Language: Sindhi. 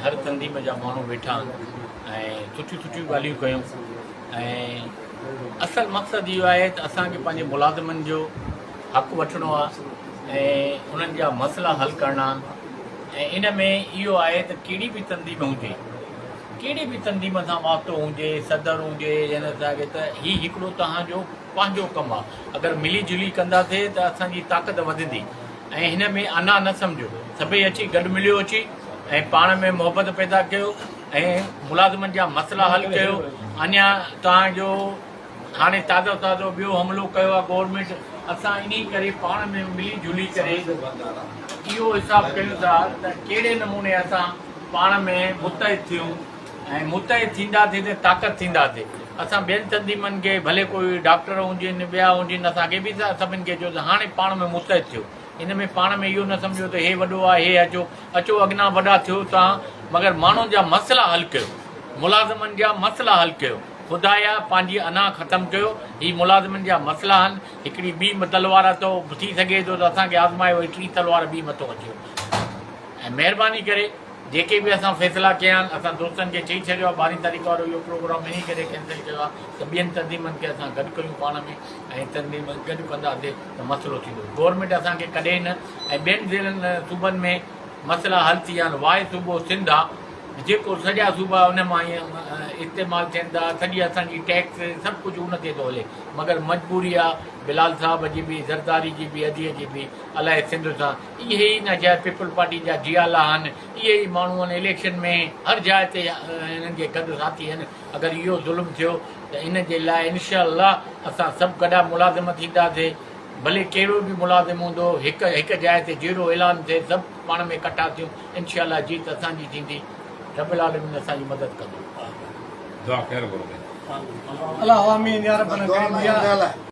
هر تنظيم جا ماڻهو ويٺا آهن ۽ سٺيون سٺيون ڳالهيون ڪيون ۽ اصل مقصد اهو آهي ته اسان کي پنهنجي ملازمن جو حق وٺڻو آهي ۽ انهن جا مسئلا حل ڪرڻا آهن ۽ ان ۾ اهو آهي ته ڪهڙي به تنظيم هجي ڪهڙي به تنظيم سان واسطو هجي صدر هجي جنرل صاحب ته هي هڪڙو توهان جو پنهنجو ڪم آ اگر ملي جلي ڪنداسي ته اسان جي طاقت وڌندي ۽ هن ۾ انا نه سمجهو سڀئي اچي گڏ مليو اچي ۽ پاڻ ۾ محبت پيدا ڪيو ۽ ملازمن جا مسئلا حل ڪيو اڃا توهان جو هاڻي تازو تازو ٻيو حملو ڪيو آ گورنمينٽ اسان انهي ڪري پاڻ ۾ ملي جلي ڪري اهو حساب ڪيون ٿا ته ڪهڙي نموني اسان پاڻ ۾ متحد ٿيون ۽ متحد ٿينداسين ته طاقت ٿينداسين. اسان ٻين تنظيمن کي ڀلي ڪوئي ڊاڪٽر هجن ٻيا هجن اسان کي به سڀن کي چيو ته هاڻي پاڻ ۾ متحد ٿيو. ان ۾ پاڻ ۾ اهو نه سمجهو ته هي وڏو آهي هي اچو اچو اڳنا وڏا ٿيو تان مگر ماڻهن جا مسئلا حل ڪيو. ملازمن جا مسئلا حل ڪيو. خدايا پنهنجي انا ختم ڪيو. هي ملازمن جا مسئلا هن. هڪڙي ٻي تلوار اٿو ٿي سگهي ٿو ته اسان کي آزمايو وري ٽين تلوار ٻي مٿو اچيو. ۽ مهرباني ڪري جيڪي به اسان فيصلا ڪيا آهن اسان دوستن کي چئي ڇڏيو آهي ٻارهين تاريخ وارو اهو پروگرام انهي ڪري ڪينسل ڪيو آهي ته ٻين تنظيمن کي اسان گڏ ڪيون پاڻ ۾ ۽ تنظيم گڏ ڪنداسي ته مسئلو ٿيندو گورنمينٽ اسان کي ڪڏهن نه ۽ ٻين ضلعن صوبن ۾ مسئلا حل ٿي ويا آهن واحد صوبو سنڌ آهي جيڪو سڄا صوبا ان مان ئي استعمال ٿين ٿا سڄي اسان جي ٽيڪس سڀ ڪجهه ان تي ٿو هلي مگر مجبوري آهي بلال صاحب جي به زرداري جي به ادي جي به الائي سنڌ سان اهي ئي ناجائز پيپلز پارٽي جا جيالا آهن، اهي ئي ماڻهو آهن اليڪشن ۾ هر جاء تي هنن جي گڏ ساٿي آهن، اگر اهو ظلم ٿيو ته ان جي لاء انشاء الله اسان سڀ گڏا ملازم ٿينداسي، ڀلي ڪهڙو به ملازم هوندو هڪ هڪ جاء تي جهڙو اعلان ٿئي سڀ پاڻ ۾ ڪٺا ٿيون انشاء الله جيت اسان جي ٿيندي، رب العالمين اسان جي مدد ڪندو. دعا خير گهرو ڀائي. الله آمين يا رب العالمين.